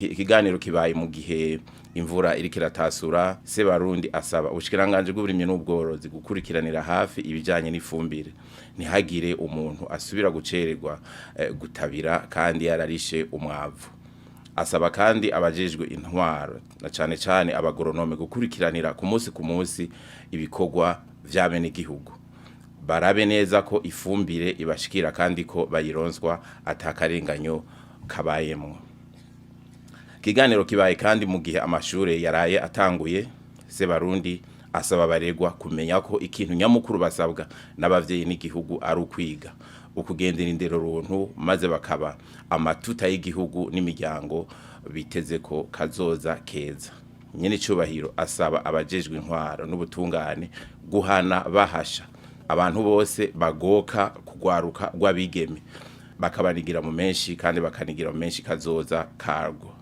Ikiganiro kibaye mu gihe imvura iriko iratasura. Sebarundi asaba ubushikiranganje bw'uburimyi n'ubworozi gukurikiranira hafi ibijanye n'ifumbire, ntihagire umuntu asubira gucererwa gutabira kandi yararishe umwavu. Asaba kandi abajejwe intwaro na cane cane abagoronome gukurikiranira ku munsi ku munsi ibikorwa vya benegihugu, barabe neza ko ifumbire ibashikira kandi ko bayironswa atakarenganyo kabayemwo. Ikiganiro kibaye kandi mu gihe amashure yaraye atanguye. Sebarundi asaba abaregwa kumenya ko ikintu nyamukuru basabwa n'abavyeyi n'igihugu ari ukwiga, ukugendera indero runtu, maze bakaba amatuta y'igihugu n'imiryango biteze ko kazoza keza. Nyene icubahiro asaba abajejwe intwaro n'ubutungane guhana bahasha abantu bose bagoka kugwaruka rw'abigeme, bakabanigira mu menshi kandi bakanigira mu menshi kazoza karwo.